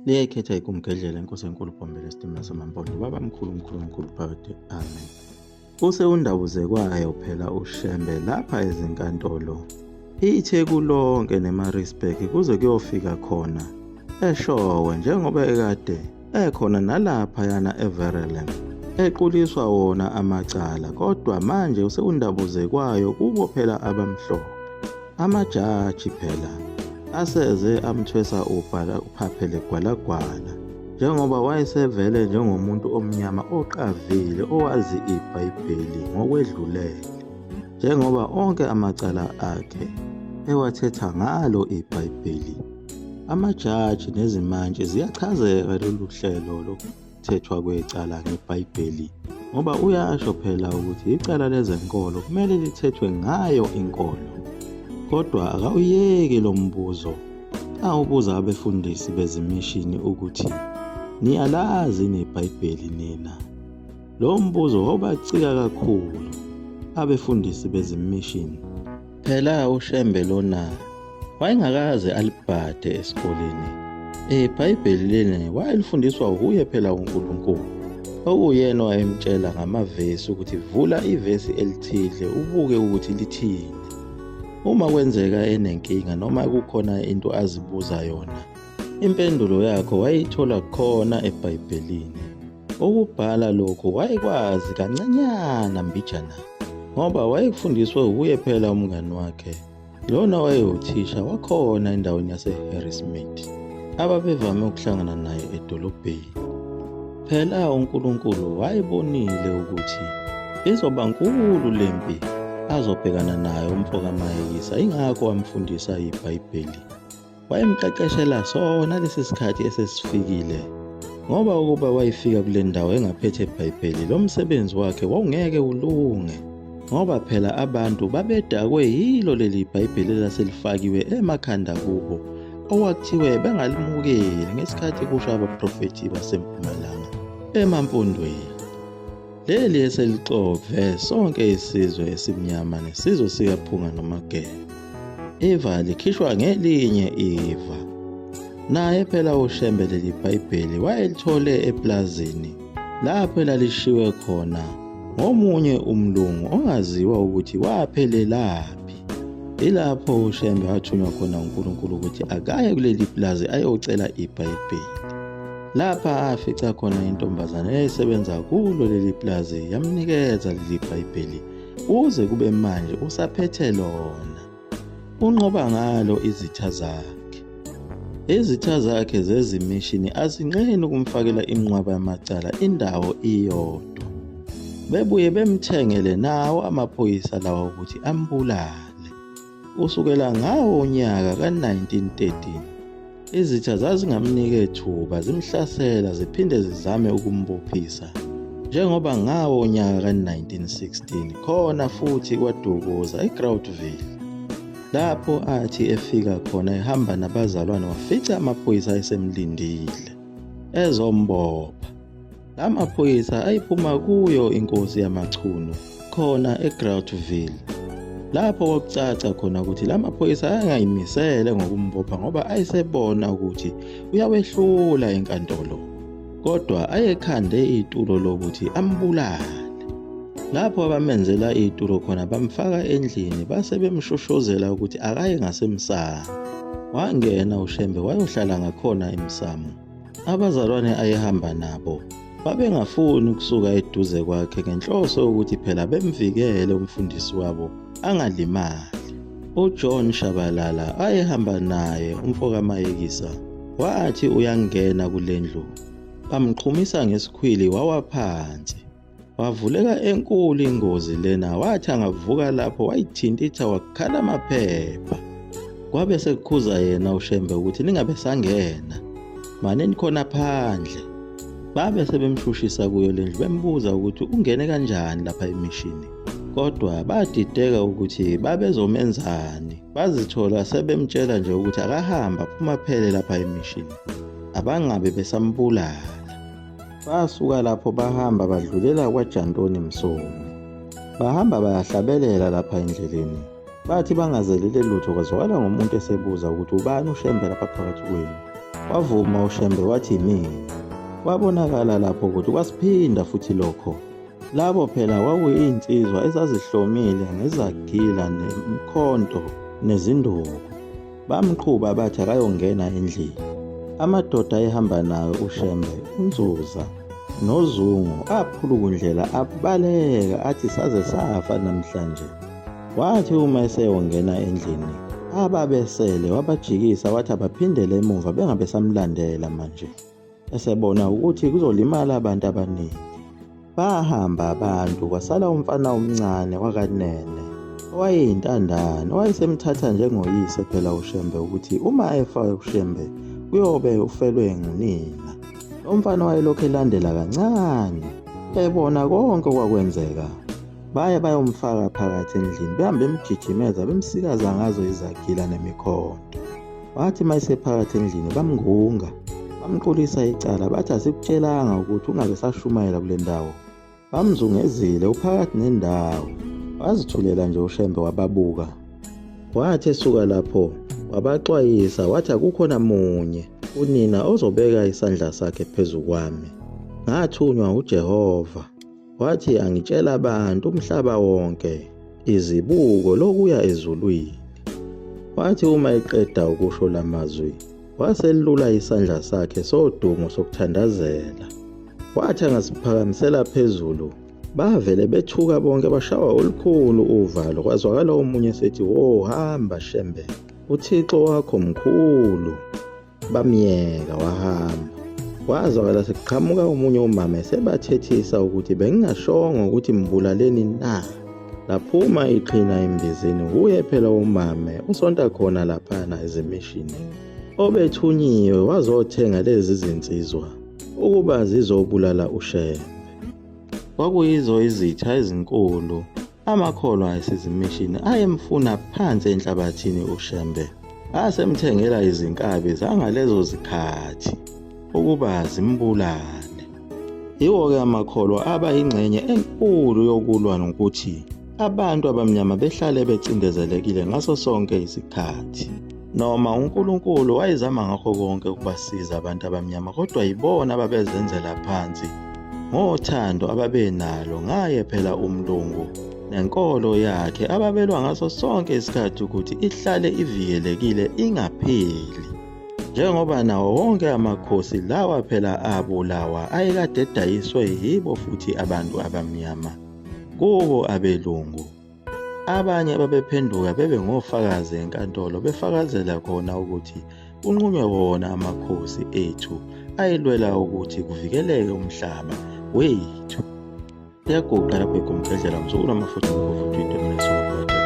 Liyayikhetha ikumgedlela inkosi enkulu Bhombela esitimela samaMpondo baba mkhulu mkhulu mkhulu phakade amen. Usewundabuzekwayo phela uShembe lapha ezinkantolo iTheku lonke neMaritzburg kuze kuyofika khona eShowe njengoba ekade ekhona nalaphayana eVerulam equliswa wona amacala kodwa manje usewundabuzekwayo kubo phela abamhlophe. Amajaji phela aseze amthwesa ubhala uphaphe legwalagwala njengoba wayesevele njengomuntu omnyama oqavile owazi iBhayibheli ngokwedlulele njengoba onke amacala akhe ewathetha ngalo iBhayibheli. Amajaji nezimantshi ziyachazeka lolu hlelo lokuthethwa kwecala ngeBhayibheli ngoba uyasho phela ukuthi icala lezenkolo kumele lithethwe ngayo inkolo. Kodwa akawuyeki lo mbuzo awubuza abefundisi bezimishini ukuthi niyalazi yini iBhayibheli nina? Lo mbuzo wawubacika kakhulu abefundisi bezimishini. Phela uShembe lona wayengakaze alibhade esikoleni. IBhayibheli leli wayelifundiswa wuye phela uNkulunkulu. Okuyena owayemtshela ngamavesi ukuthi vula ivesi elithile ubuke ukuthi lithini. Uma kwenzeka enenkinga noma kukhona into azibuza yona, impendulo yakho wayeyithola khona eBhayibhelini. Ukubhala lokhu wayekwazi kancanyana mbijana ngoba wayekufundiswe wuye phela umngani wakhe lona wayewuthisha wakhona endaweni yase-Harrismith ababevame ukuhlangana naye edolobheni. Phela uNkulunkulu wayebonile ukuthi izoba nkulu lempi azobhekana nayo umfokaMayekisa ingakho wamfundisa iBhayibheli. Wayemqeqeshela sona lesi sikhathi esesifikile ngoba ukuba wayefika kule ndawo engaphethe iBhayibheli lo msebenzi wakhe wawungeke ulunge ngoba phela abantu babedakwe yilo leli Bhayibheli elaselifakiwe emakhanda kubo okwakuthiwe bengalimukeli ngesikhathi kusho abaprofethi basempumalanga emampondweni. Leli eselixove sonke isizwe esimnyama nesizwe sikaPhunga noMageba. Iva likhishwa ngelinye iva. Naye phela uShembe leli Bhayibheli wayelithole eplazini lapho elalishiwe khona ngomunye umlungu ongaziwa ukuthi waphelelaphi. Ilapho uShembe wathunywa khona uNkulunkulu ukuthi akaye kuleli pulazi ayocela iBhayibheli. Lapha afica khona intombazane eyayisebenza kulo leli pulazi yamnikeza leli Bhayibheli kuze kube manje usaphethe lona. Unqoba ngalo izitha zakhe. Izitha zakhe zezimishini azinqeni ukumfakela inqwaba yamacala indawo iyodwa. Bebuye bemthengele nawo amaphoyisa lawa ukuthi ambulale. Kusukela ngawo unyaka ka-1913 Izitha zazingamnike thuba zimhlasela ziphinde zizame ukumbophisa. Njengoba ngawo unyaka ka-1916 khona futhi kwaDukuza eGroutville lapho athi efika khona ehamba nabazalwane wafica amaphoyisa esemlindile ezombopha. La maphoyisa ayiphuma kuyo inkosi yamaChunu khona eGroutville lapho kwakucaca khona ukuthi la maphoyisa ayengayimisele ngokumbopha ngoba ayesebona ukuthi uyawehlula enkantolo kodwa ayekhande itulo lokuthi ambulale. Lapho abamenzela itulo khona bamfaka endlini base bemshoshozela ukuthi akaye ngasemsamo. Wangena uShembe wayohlala ngakhona emsamo. Abazalwane ayehamba nabo babengafuni ukusuka eduze kwakhe ngenhloso yokuthi phela bemvikele umfundisi wabo angalimali. UJohn Shabalala ayehamba naye umfokaMayekisa wathi uyangena kule ndlu bamqhumisa ngesikhwili wawa phansi. Wavuleka enkulu ingozi lena wathi angavuka lapho wayithintitha wakhala amaphepha. Kwabe sekukhuza yena uShembe ukuthi ningabe sangena manini khona phandle. Babe sebemshushisa kuyo lendlu bembuza ukuthi ungene kanjani lapha emishini. Kodwa badideka ukuthi babezomenzani. Bazithola sebemtshela nje ukuthi akahamba phuma phele lapha emishini. Abangabe besambulala. Basuka lapho bahamba badlulela kwaJantoni Msomi. Bahamba bayahlabelela lapha endleleni. Bathi bangazelele lutho kwazwakala ngomuntu esebuza ukuthi ubani uShembe lapha phakathi kwenu. Wavuma uShembe wathi yimina. Kwabonakala lapho ukuthi kwasiphinda futhi lokho. Labo phela kwakuyizinsizwa ezazihlomile ngezagila nemikhonto nezinduku. Bamqhuba bathi akayongena endlini. Amadoda ayehamba nayo uShembe, uNzuza noZungu aphulukundlela abaleka athi saze safa namhlanje. Wathi uma eseyongena endlini, ababesele wabajikisa wathi abaphindele emuva bengabe samlandela manje. Esebona ukuthi kuzolimala abantu abaningi. Bahamba abantu kwasala umfana omncane wakanene owayeyintandane owayesemthatha njengoyise phela uShembe ukuthi uma efa uShembe kuyobe ufelwe ngunina. Lo mfana wayelokhu elandela kancane ebona konke okwakwenzeka. Baye bayomfaka phakathi endlini behambe bemjijimeza bemsikaza ngazo izagila nemikhonto. Wathi uma esephakathi endlini bamngunga, bamqulisa icala bathi asikutshelanga ukuthi ungabe sashumayela kule ndawo. Bamzungezile uphakathi nendawo. Wazithulela nje uShembe wababuka. Wathi esuka lapho wabaxwayisa wathi akukho namunye kunina ozobeka isandla sakhe phezu kwami. Ngathunywa uJehova. Wathi angitshela abantu umhlaba wonke izibuko lokuya ezulwini. Wathi uma eqeda ukusho lamazwi, waselula isandla sakhe sodumo sokuthandazela. Wathi angasiphakamisela phezulu, bavele bethuka bonke bashawa olukhulu uvalo kwazwakala omunye sethi, "Wo hamba Shembe, uThixo wakho mkhulu." Bamyeka wahamba. Kwazwakala sekuqhamuka omunye umama esebathethisa ukuthi bengingashongo ukuthi mbulaleni na. Laphuma iqhina embizeni wuye phela umame usonta khona laphana ezimishini. Obethunyiwe wazothenga lezi zinsizwa ukuba zizobulala uShembe. Kwakuyizo izitha ezinkulu amakholwa esizimishini ayemfuna phansi enhlabathini uShembe. Asemthengela izinkabi zangalezo zikhathi ukuba zimbulale. Yiwo-ke amakholwa aba yingxenye enkulu yokulwa nokuthi abantu abamnyama behlale becindezelekile ngaso sonke isikhathi. Noma uNkulunkulu wayezama ngakho konke ukubasiza abantu abamnyama kodwa yibona ababezenzela phansi ngothando ababenalo ngaye phela umlungu nenkolo yakhe ababelwa ngaso sonke isikhathi ukuthi ihlale ivikelekile ingapheli. Njengoba nawo wonke amakhosi lawa phela abulawa ayekade edayiswe yibo futhi abantu abamnyama kubo abelungu. Abanye ababephenduka bebe ngofakazi enkantolo befakazela khona ukuthi kunqunywe wona amakhosi ethu ayelwela ukuthi kuvikeleke umhlaba wethu. Iyaguqa lapho igumgedlela mzukulu amafutha ngokuvuthwa into emina esuka phakathi.